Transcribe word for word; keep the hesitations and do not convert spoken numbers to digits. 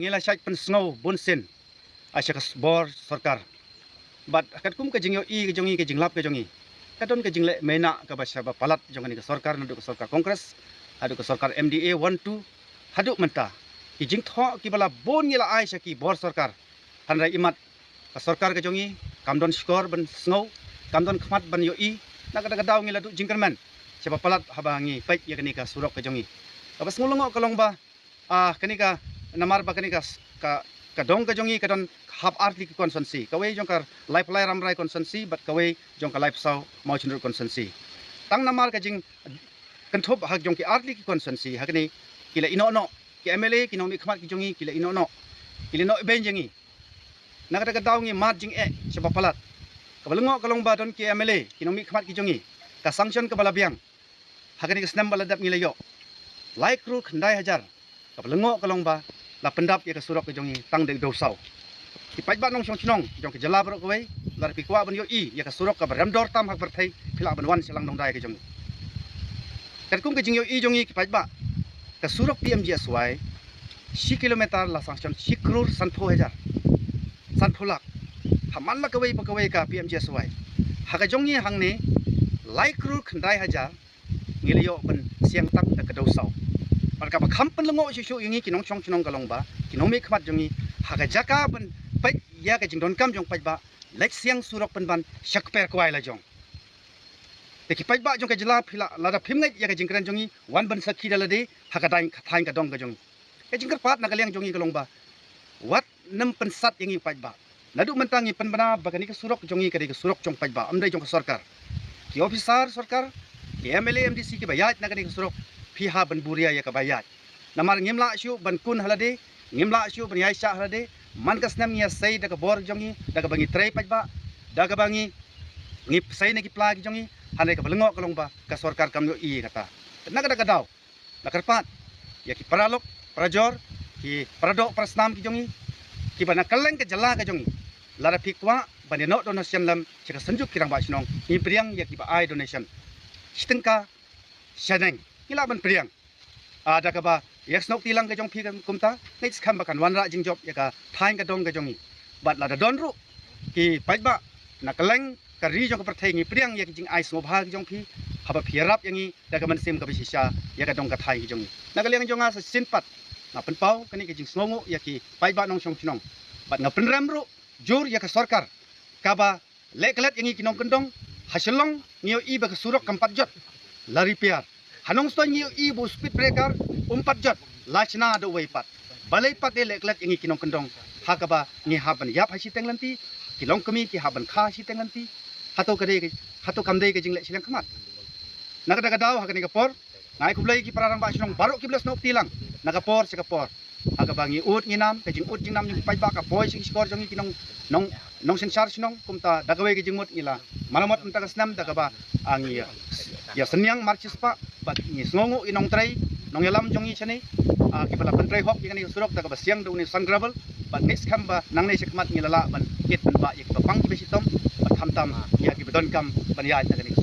Ngi la shait pynsngew bun sien, ah, sha ka bor sorkar. Bad katkum ka jingïohi ka jong ngi, ka jinglap ka jong ngi, ka don ka jingleh mynta kaba shaba palat jong kane ka sorkar, naduh ka sorkar Congress haduh ka sorkar M D A one two, haduh mynta. Ki jingthoh kiba la bun ngi la ai sha ki bor sorkar, hynrei imat ka sorkar ka jong ngi kam don shkor ban sngew, kam don khmat ban ïohi. Na kata ka daw ngi la duh jingkyrmen shaba palat haba ngi peit ïa kane ka surok ka jong ngi. Kaba sngew lyngngoh ka long ba, ah, kane ka, namar ba kane ka, ka, ka dong ka jong ngi ka don hap artylli ki constituency, kawei jong ka Laiphlai Rambrai constituency bad kawei jong ka Laiphew Mawshynrut constituency. Tang namar ka jingkynthup ha jong ki artylli ki constituency, ha kane ki la ïehnoh noh, ki M L A, ki nongmihkhmat ki jong ngi ki la ïehnoh noh, ki la ïehnoh beiñ ïa ngi. Na kata ka daw ngi mad jingeh shaba palat. Kaba lyngngoh ka long ba don ki M L A, ki nongmihkhmat ki jong ngi, ka sanction kaba la biang ha kane ka snem ba la dep ngi la ïoh lai klur khyndai hajar. Kaba lyngngoh ka long ba la pyndap ïa ka surok ka jong ngi tang da u dewsaw. Ki paidbah nongshong shnong jong ka jylla baroh kawei, lada phi kwah ban ïohi ïa ka surok kaba rem dor tam ha ka pyrthei, phi lah ban wan sha Langdongdai ka jong ngi. Katkum ka jingïohi jong ngi ki paidbah, ka surok P M G S Y shi kilometer la sanction shi klur sanphew hajar, sanphew lak. Ha man la kawei pa kawei ka P M G S Y. Ha ka jong ngi hangne lai klur khyndai hajar ngi la ïoh ban siang tang da ka dewsaw. Bad kaba kham pynlyngngoh shuh shuh ïa ngi ki nongshong shnong ka long ba ki nongmihkhmat jong ngi, ha ka jaka ban peit ïa ka jingdonkam jong paidbah, leit siang surok pynban sha kper kwai la jong. Te ki paidbah jong ka jylla, phi lah, lada phim ngeit ïa ka jingkren jong ngi, wan ban sakhi da lade ha ka dang ka thaiñ ka dong ka jong ngi. Ka jingkyrpad na ka liang jong ngi ka long ba wat nym pynsat ïa ngi paidbah. Naduh mynta ngi pynbna ba kane ka surok jong ngi ka dei ka surok jong paidbah, ym dei jong ka sorkar. Ki officer sorkar, ki M L A, M D C kiba ïaid na kane ka surok, phi hap ban buh ria ïa kaba ïaid. Namar ngim lah shuh ban kun ha lade, ngim lah shuh ban ïaishah ha lade. Man ka snem ngi ïasei da ka bor jong ngi, da kaba ngi trei paidbah, da kaba ngi, ngi sei na ki pla ki jong ngi, hynrei kaba lyngngoh ka long ba ka sorkar kam ïohi ïa kata. Na kata ka daw la kyrpad ïa ki paralok parajor, ki paradoh parasnam ki jong ngi, kiba na kylleng ka jylla ka jong ngi, lada phi kwah ban ïa noh donation lem sha ka Synjuk ki Rangbah Shnong, ngi pdiang ïa kiba ai donation shi tyngka shaneng, ngi lah ban pdiang. Ah, da kaba ïa ka snoh kti lang ka jong phi kumta, ngeit skhem ba kan wanrah jingjop ïa ka thaiñ ka dong ka jong ngi. Bad lada don ruh ki paidbah na kylleng ka ri jong ka pyrthei, ngi pdiang ïa ki jingai sngewbha ki jong phi haba phi ïarap ïa ngi da ka mynsiem kaba shisha ïa ka dong ka thaiñ ki jong ngi. Na ka liang jong nga sa shisien pat nga pynpaw kane ka jingsngewnguh ïa ki paidbah nongshong shnong. Bad nga pynrem ruh jur ïa ka sorkar kaba leh klet ïa ngi ki nongkyndong. Ha Shillong ngi ïohi ba ka surok kam pat jot, la repair. Ha Nongstoiñ ngi ïohi ba u speed breaker um pat jot, la shna da uwei pat. Balei pat de leh klet ïa ngi ki nongkyndong, ha kaba ngi hap ban ïap ha shiteng lynti, ki longkmie ki hap ban kha ha shiteng lynti? Hato ka dei, hato kam dei ka jingleh shiliang khmat? Na kata ka daw, ha kane ka por nga ai khublei ïa ki para rangbah shnong baroh kiba la snoh kti lang na ka por sha ka por. Ha kaba ngi ud ngi nam, ka jingud jingnam jong ki paidbah ka poi sha ki shkor jong ngi ki nong, nong, nongsynshar shnong. Kumta da kawei ka jingmut ngi la maramot mynta ka snem da kaba, ah, ngi ïa, ïa synñiang march spah bad ngi sngewnguh ïa ki nongtrei nongïalam jong ngi shane, ah, kiba la pyntrei hok ïa kane ka surok da kaba siang da une u sand gravel. Bad ngeit skhem ba nangne shakhmat ngi la lah ban kit ban bah ïa kiba pang kiba shitom bad khamtam ïa kiba donkam ban ïaid na kane ka